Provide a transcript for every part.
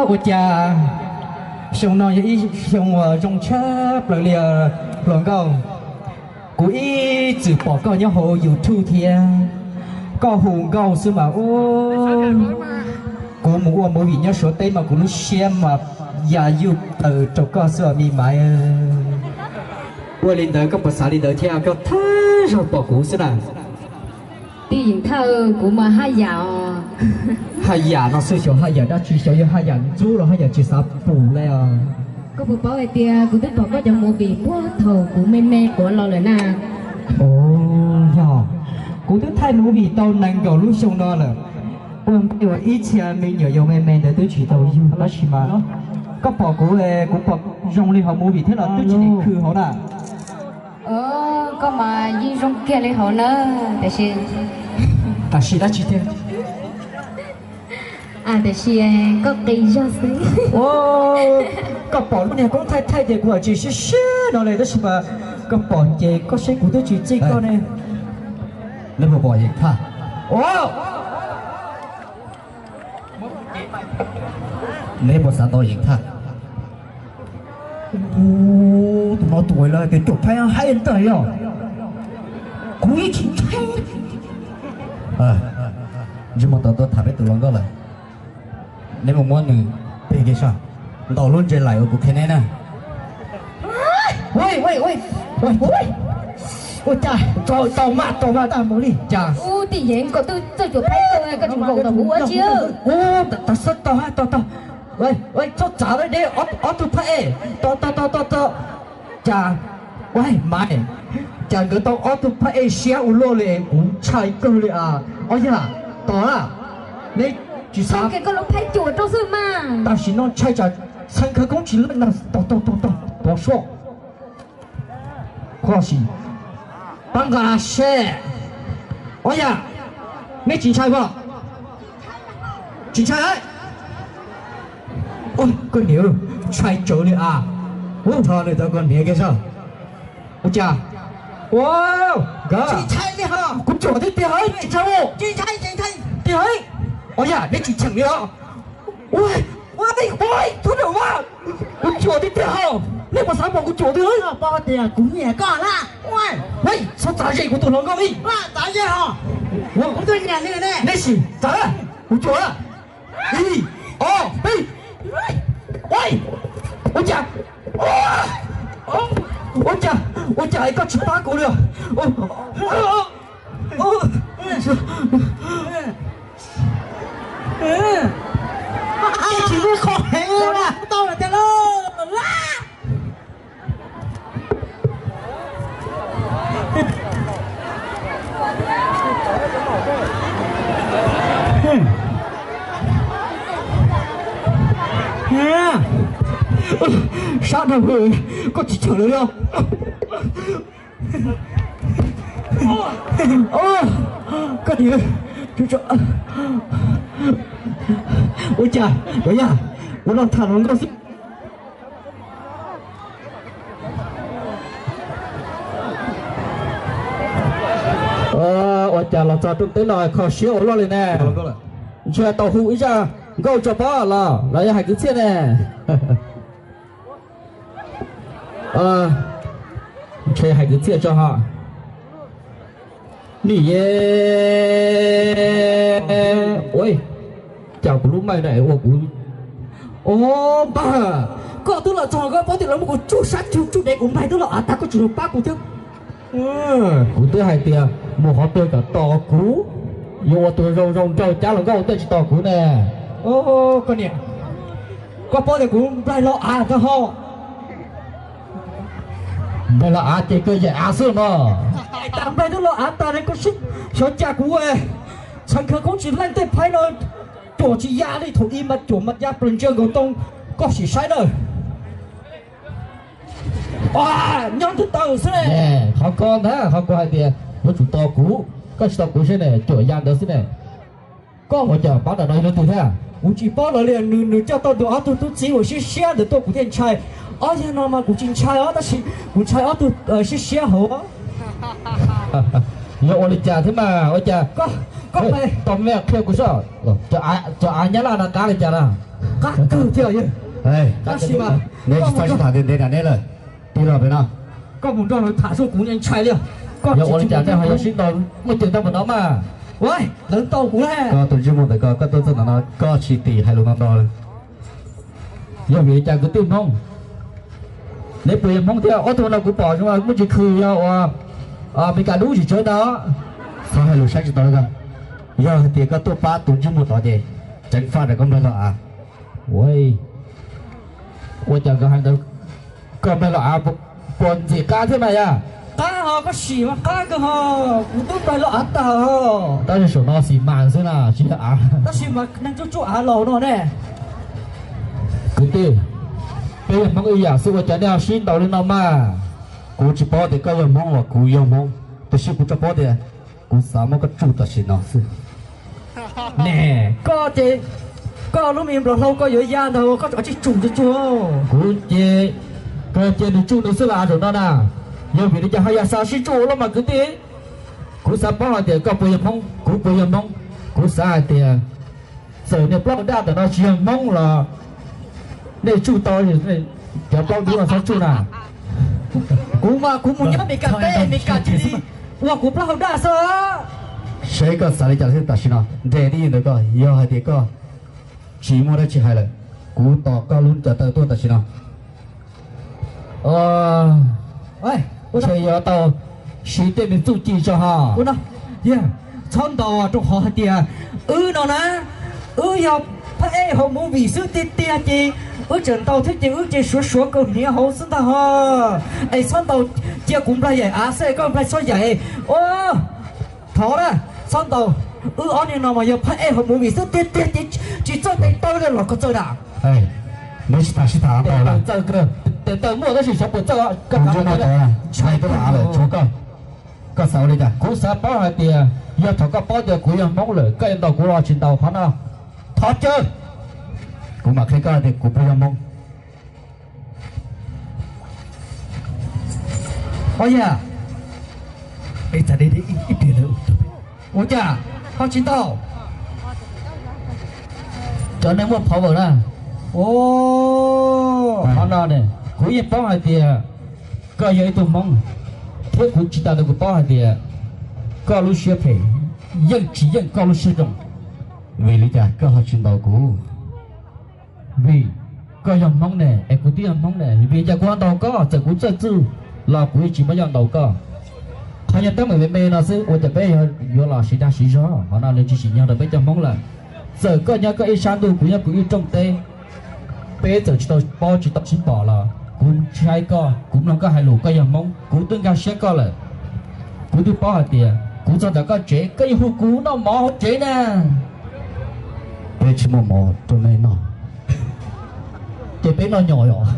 Ua cas xyoo no yog ib xyoo uas zoo tshaj plaws li hluas nkauj. Kuv ib txwm pom koj nyob hauv YouTube thiab, koj hu nkauj xwb mas ub, kuv mus ua movie nyob Suav teb mas kuv lub siab mas ya yuj taws rau koj xwb os me maiv. Ua li ntawd koj puas xav li ntawd thiab, koj thawj zaug pom kuv xwb na. Tij Yeem Thaj, kuv mas haj yam os. Haj yam no xwb xyov haj yam dab tsi, xyov yog haj yam ntxub los haj yam tsis xav pum li os. Koj puas paub hais tias kuv twb pom koj cov movie puag thaum kuv me me quav los lawm na. Yog, kuv twb thaij movie tau nees nkaum lub xyoo no lawm. Ua ntej uas ib txhia me nyuam yaus me me ntawd twb tsis tau yug tab sis mas koj pom kuv, kuv pom zoo li hauv movie thiab los twb tsis nim khw hauv na. Koj mas yeej zoo kiag li hauv na, tiam sis, tiam sis dab tsi tiag? Tiam sis koj qis zog xwb. Koj pom lub niag koob thaij thaij ces kuv tsis siab siab no li tab sis mas koj pom ces koj saib kuv twb tsis txij koj ne. Neb puas pom Yeem Thaj? Neb puas xav tau Yeem Thaj? Tus no tus uas lawv tias cuam phaib haib ntag yog, kuv yeej tsis ntshai. Ntsej muag tau tuaj tham peb tus hluas nkauj lawm. Neb mus muab nws peg kiag soj, ntaus lub ntse laim uas kuv qhia neb na. Ua cas tau mas tau mas tau mus li cas? Ub, Tij Yeem, koj twb txawj cuam phaib kawg, koj tsis nkaum tau kuv ua tsi. Ub, tas xwb tau tau tau. Txhob txav deb, ob tug phab ej, tau tau tau tau tau. Cas, ua mas, cas nkawd tau ob tug phab ej siab ua luaj li, kuv ntshai kawg li as. Ob yam, tos na, neb tsis xav, koj lub phab cuam rau xwb mas. Tam sim no ntshai tsam txheej khawv koob tsis leej na, tos tos tos tos tos soj. Koj sim pab nqa seb. Ob yam, neb tsis ntshai os? Tsis ntshai. Koj niam, ntshai tsawv li as. Ub, tho nws tau koj niam kiag soj. Ua cas? Ua, nkawd, kuv cuam tiag tiag, tsis ntshai. Tiag, ob yam, neb tsis cheem li os. Ua, ua, txhob nrau mas. Kuv cuam tiag tiag, nej puas xav pom kuv cuam tiag? Paub tias kuv nyiam koj na. Txhob txav ze kuv tus hluas nkauj li. Neb sim txav, kuv cuam. Ib, ob, peb. Ua cas, ua cas, ua cas koj tsis pab kuv li? Tsis muaj qhov heev na. Sab dhau, koj tsis cheem lawm li os. Koj niam, ua cas, ua yam, ua no tham hluas nkauj xwb. Ua cas los txog rooj teb no kho siab ua luaj li ne. Ntshe tau hu ib zaj nkauj tso pob los los yog hais kwv txhiaj ne. Ntshe hais kwv txhiaj tso ho. Nim, ua cas kuv lub mic no ua kuv, o, npawg, koj twb los txog koj paub tias lawv muab kuv tsuj sab tsuj dev kuv mic twb los av tag koj tseem los pab kuv thiab. Kuv twb hais tias mus qhov twg kom tos kuv. Yuav ua tus zoo zoo nraug cab hluas nkauj tej tsis tos kuv ne. Koj niam, koj paub tias kuv nplaig los av tag ho. Nplaig los av ces koj yaim av xwb no. Tas nplaig twb los av tas ne, koj xyov cas kuv txhais khawv koob tsis leej tej phaib no, cuam tsis ya li, thaum ub mas cuam mas ya plaws ntsia nkaus tau, koj sim saib na. Nyob twb taw xwb ne. Qhov ko ntag, qhov kuv hais tias yuav tsum tos kuv, koj tsis tos kuv seb ne, cuam ya ntawd xwb ne. Koj ua cas pab ntawm no yog leej twg thiab? Kuv tsis paub lawv li, nws, nws coj tau nws ob tug tub txib uas siab siab ntawd tuaj kuv thiaj ntshai. Ob yawg no mas kuv tsis ntshai os, tab sis kuv ntshai ob tug siab siab hauv. Yog ua li cas thiab mas ua cas? Koj, koj, tau me qhia kuv soj, cov av nyab laj no qab li cas na? Qab kawg thiab. Tab sis mas neb tsis txhob sib tham ntev ntev nram neb lawm, tig los pem no. Koj mus nrog lawv tham xwb kuv ntshai li. Yog ua li cas nej ho yuav sib ntaus muaj ceem tau npaum no mas? Lawv ntaus kuv. Koj tus ntsej muag ntawm koj, koj tuaj txog ntawm no koj tsis tim hais lus no ntau li. Yog vim li cas kwv tij Hmoob? Neb puas yog Hmoob thiab? Ob tug no kuv pom zoo muaj tsis khw yog ua Meskas dub tsis tsawv ntag. Txhob hais lus saib tsis taus li koj. Yog hais tias koj tuaj pab tus ntsej muag tod ces ceev faj rau koj nplaig los av. Ua, ua cas nkawd hais ntawd, koj nplaig los av puas ntxim qab thiab mas yog? Qab ho, koj sim mas qab kawg ho, kuv twb nplaig los av tas ho. Tab sis saum no xis mas xwb na, tsis yog av. Tab sis mas neeg tsuj tsuj av laus no ne. Kwv tij, peb yog Hmoob ib yam xwb ua cas nej ho sib ntaus li no mas? Kuv tsis paub tias koj yog Hmoob los kuv yog Hmoob, tiam sis kuv tsuas paub tias kuv xav muab koj tsuj tam sim no xwb. Ne, koj ces koj lub me nplog hlau koj yuav ya ntag, koj tsis tsum tsuag tsuag. Kuv ces, koj cia nws tsuj nws xwb los av zaum no na. Yog vim li cas ho yog xav sib tsuj ua luaj mas kwv tij? Kuv xav paub hais tias koj puas yog Hmoob, kuv puas yog Hmoob. Kuv xav hais tias txawm niag plaub hau daj ntawm no tsis yog Hmoob los nej tsuj tau, cov plaub dub no txhob tsuj na. Kuv mas kuv mus nyob Meskas teb, Meskas cia li ua kuv plaub hau daj xwb. Seb koj xav li cas thiab tam sim no, nres tib yig ntawd koj, yog hais tias koj tsis muaj dab tsi hais lawm, kuv tos koj lub cov taw tuaj tam sim no. Ntshe yuav tau siv tej me txuj ci tso ho. Txhob ntaus rau qhov hais tias wb no na, wb yog phab ej hauv movie xwb tiag tiag ces wb tseem ntaus thiab ces wb ces suav suav kaus hniav hauv xwb ntag ho. Es txhob ntaus, cia kuv nplaig yaim av xwb koj nplaig txhob yaim. Thov na, txhob ntaus, wb ob niag no mas yog phab ej hauv movie xwb tiag tiag ces tsis txawj tes taw li los koj txawj na. Neb tsis tas sib tham ntau lawm. Tes taw muaj tab sis xyov puas txawj. Koj ntshai tuaj av lawm, tshuav koj. Koj xav ua li cas? Kuv xav paub hais tias yog thaum koj paub tias kuv yog Hmoob lawm koj yuav ntaus kuv los tsis ntaus qhov no? Thov caw. Kuv mam qhia koj tias kuv puas yog Hmoob. Ua cas ho tsis ntaus? Cov neeg muaj power na. Qhov no ne, kuv yeej paub hais tias koj yog ib tug Hmoob, thiab kuv tsis tas ntawd kuv paub hais tias koj lub siab phem yeej tsis yeej koj lub siab zoo. Vim li cas koj ho tsis ntaus kuv? Vim koj yog Hmoob ne, es kuv twb yog Hmoob ne, vim li cas kuv ho ntaus koj? Txawm kuv txawj txuj los kuv yeej tsis muaj yoj ntaus koj. Qhov nyuag teeb meem me me no xwb ua cas peb yuav los siv dag siv zog, qhov no nws tsis tsim nyog rau peb cov Hmoob lawm. Txawm koj nyob koj ib sab ntuj, kuv nyob kuv ib rooj teb, peb txawm tsis tau paub tsis tau sib pom los kuv ntshai koj, kuv mloog koj hais lus, koj yog Hmoob, kuv twb nkag siab koj lawm. Kuv twb paub hais tias kuv txog ntawm koj tsev koj yeej hu kuv noj mov hauv tsev na. Peb tsis muaj mov rau nej noj, ces peb noj nyom os.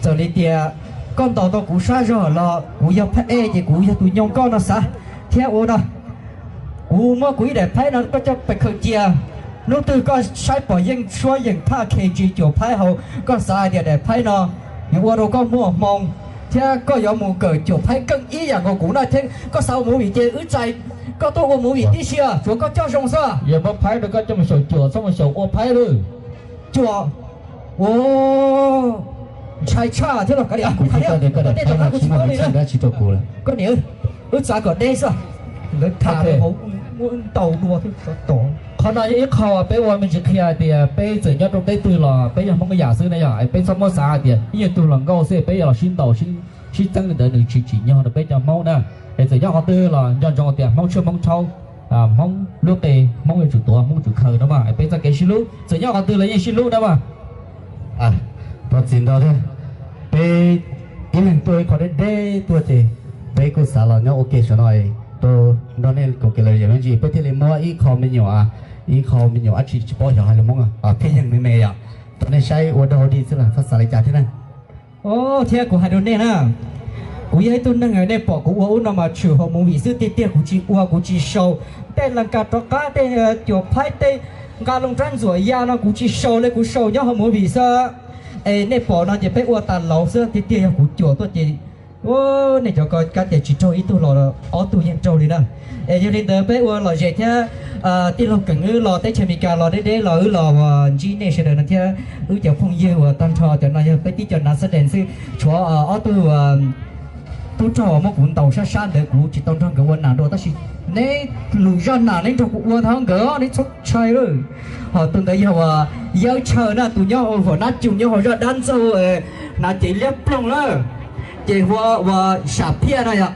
Txawm li tias koj ntaus tau kuv sab zog los kuv yog phab ej ces kuv yog tus nyoo koj no xav thiab ua no. Kuv muab kuv ib daim phaib no koj coj pes khaws cia. Hnub twg koj saib pom yeej suab yeem thaj khe ntsis cuam phaib hauv, koj xav hais tias daim phaib no yuav ua rau koj muaj hmoo thiab koj yuav mus kawm cuam phaib keej ib yam nkaus kuv no thiab. Koj xav ua movie ces wb txais koj tuaj ua movie tib si, tsuav koj coj zoo xwb. Yog muab phaib rau koj coj mus xyaum cuam, txhob mus xyaum ua phaib lawm. Cuam, ntshai tshaj thiab los kav liam. Koj niam, wb txav kom deb xwb, lawv tham hauv muab ntaus dua thiab. Qhov no yog ib qho peb ua me ntsis qhia hais tias peb txawm nyob rau teb twg los peb yog Hmoob ib yam xwb na yom, peb txhob muab xav hais tias ib nyuag tug hluas nkauj xwb peb yuav los sib ntaus sib sib txeeb li ntawd nws tsis tsim nyog rau peb cov Hmoob na. Es txawm nyob qhov twg los nco ntsoov tias Hmoob tshuaj Hmoob tshauv, Hmoob lub qe Hmoob yuav tsum tuav, Hmoob yuav tsum khaws no mas. Es peb txoj kev sib hlub txawm nyob qhov twg los yeej sib hlub na mas. Thov txim ntau thiab, peb ib leeg tuaj ib qho deb deb tuaj ces peb kuj xav los nyob ua ke saum no, rau nrog nej koom kev lom zem me ntsis peb thiaj li muab ib qho me nyuam, ib qho me nyuam dab tsi tsis paub xyov hais lus Hmoob, pheej yeej me me yom, rau nej saib ua dog ua dig xwb los txhob xav li cas thiab na. Thiab kuv hais rau nej na, kuv yog ib tug neeg nej pom kuv ua ub no mas tshwm hauv movie xwb, tiag tiag kuv tsis ua, kuv tsis sau. Tej las kas rov qab, tej cuam phaib, tej nqa loo rab ntxuam ya no kuv tsis sau li, kuv sau nyob hauv movie xwb. Es nej pom no ces peb ua tas laus xwb, tiag tiag yog kuv cuam tuaj ces nej cov ko kav tias tsis raug ib tug los ob tug yeej raug li na. Es yog li ntawd peb ua lom zem thiab. Tij laug Keem wb los teb chaws Amelikas los deb deb los wb los ntsib nej sawv daws no thiab, wb cov phooj ywg uas tag nrho cov no yog peb tib co nav xab dees xwb, tshuav ob tug tub rog muab kuv ntaus sab sab ntawd kuv tsis tau nrog nkawd ua nas dua tab sis neb lus zaj nas neb nrog kuv ua tau nkawd, neb txhob ntshai lawm. Ho tus ntawd yog uas Yawb Tshaw na, tus nyob hauv huam nab cu nyob hauv zaj dab ntxaug hnav cev liab ploog lawm, ces hu ua Sam Phiaj no yom.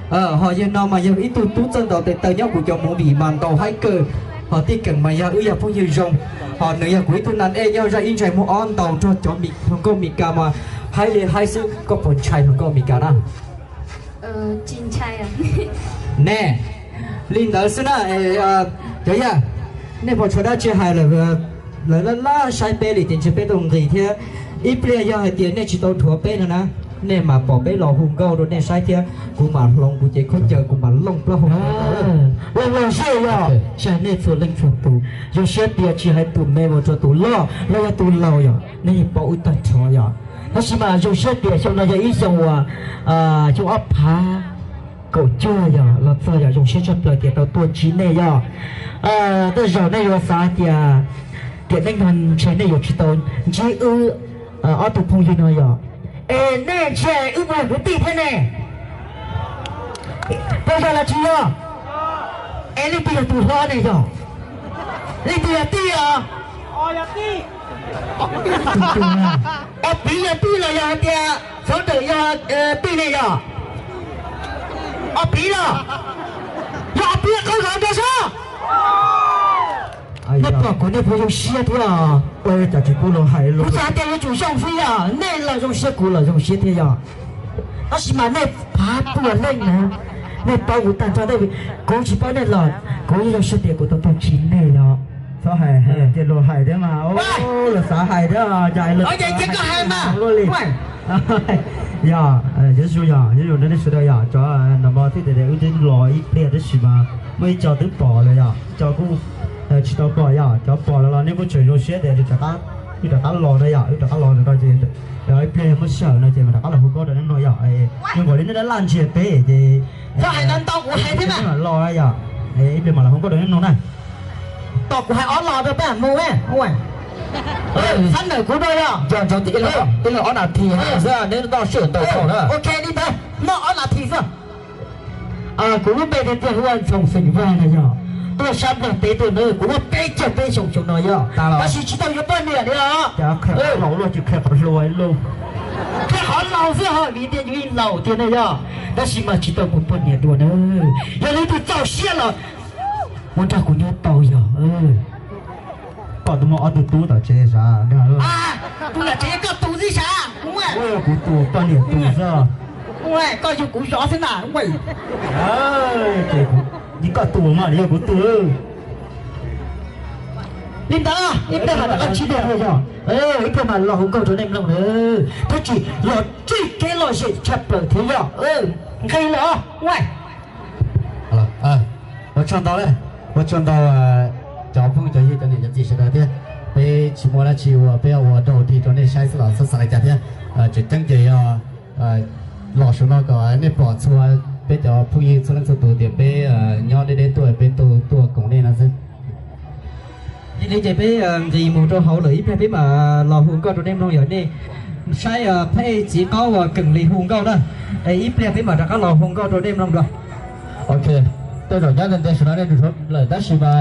Ho yawg no mas yog ib tug tub txawj ntaus tes taw nyob kuv cov movie mas ntaus haib kawg. Ho Tij Keem mas yog wb yog phooj ywg zoo, ho nws yog kuv ib tug nas ej nyob zaj ib ntsais muag ob ntaus nrog cov hluas nkauj Meskas mas haib li haib xwb, koj puas ntshai hluas nkauj Meskas na? Ne, li ntawd xwb na. Cov yawg, nej puas tshuav dab tsi hais lawm? Lawv laj laj saib peb li ces ntshe peb tau nqis thiab. Ib pliag yog hais tias nej tsis tau dhuav peb no na, nej mam pom peb los hu nkauj rau nej saib thiab, kuv mam hloov kuv cev khaub ncaws kuv mam looj plaub hau. Los los zej yog saib nej txhua leej txhua tus, zoo siab tias tsis hais tus me mus rau tus loj los yog tus laus yom, nej yeej paub wb tag nrho yom. Tab sis mas zoo siab tias xyoo no yog ib xyoo uas xyoo ob phav kaum cuaj yog los txog yog zoo siab tshaj plaws tias tau tuaj ntsib nej yog. Tej zaum nej yuav xav tias tiam neej no ntshe nej yuav tsis tau ntsib wb ob tug phooj ywg no yog, es nej ntshe wb mus kwv tij thiab ne? Puas yog los tsis yog? Es leej twg yog tus hlob ne yog? Leej twg yog tij os? Ob piv yog tij los yog hais tias Xov Dawm yog tij ne yog? Ob piv los? Yog ob piv qhov zov nrog sab. Nej pom kuv nej puas zoo siab thiab? Kuv xav tias yuav tsum zoo xwb yog, nej los zoo siab kuv los zoo siab thiab yog. Tab sis mas nej phav puas leej na, nej paub kuv tag nrho, kuv tsis paub nej los kuv zoo siab tias kuv tau tuaj ntsib nej yog. Txhob hais, hais tias luag hais thiab mas, luag xav hais thiab, cas luag hais mas luaj li. Yog, yuav zoo yog, yuav zoo nej sawv daws yog, cov nam mos thiab tias wb twb los ib pliag tab sis mas muaj ib co twb pom lawm yog, ib co kuj tsis tau pom yog, cov pom lawm los nej kuj tseem zoo siab tias wb rov qab los na yog, wb rov qab los no ces ib pliag muaj sij hawm no ces mam rov qab los hu nkauj rau nej mloog yog. Zoo nkaus li nej laj laj ntsia peb ces txhob hais ntau ntau kuv hais thiab mas los yog, ib pliag mam los hu nkauj rau nej mloog na. Tos kuv hais ob los rau peb mus. Xab nawm kuv rau yog, ib leeg ob nas this xwb, neb noj sij hawm ntau thaum na. Ok li ntawd, noj ob nas this xwb. Kuv lub npe tiag tiag hu ua Ntxoov Xeem Vaj na yog. Tuaj sab Nplog teb tuaj na, kuv muaj peb caug peb xyoo xyoo no yog, tab sis tsis tau yuav poj niam li os. Qhia qhov laus xwb ho vim tias yus yeej laus tiag ne yog, tab sis mas tsis tau muaj poj niam dua na. Yog leej twg txaus siab los muaj nrog kuv nyob tau yog. Pom tus muaj ob tug tub tom tsev sav. Tus tom tsev koj tus xwb sav. Kuv tus poj niam tus xwb. Koj yug kuv zov xwb na. Ces koj tus mas yog kuv tus. Li ntawd ib pliag mam rov qab ntsib nej yog, ib pliag mam los hu nkauj rau nej mloog na, thiab tsis los txij kev lom zem tshaj plaws thiab yog. Nqis los. Ua tsaug ntau, ua tsaug ntau cov phooj cov ywg cov niam cov txiv sawv daws thiab. Peb tsis muaj dab tsi ua, peb ua dog dig rau nej saib xwb los txhob xav li cas thiab. Tseem ceeb ces yog los saum no kom nej pom txhua peb cov phooj ywg txhua leej txhua tus tias peb nyob deb deb tuaj, peb tuaj koom nej no xwb. Yog li ces peb nqis mus rau hauv lawm, ib pliag peb mam los hu nkauj rau nej mloog yog nej saib phab ej txiv qaub uas Keem Lis hu nkauj na. Ib pliag peb mam rov qab los hu nkauj rau nej mloog dua. Ok, tej zaum nyob ntawm ntawd saum no nej tus lawm tab sis mas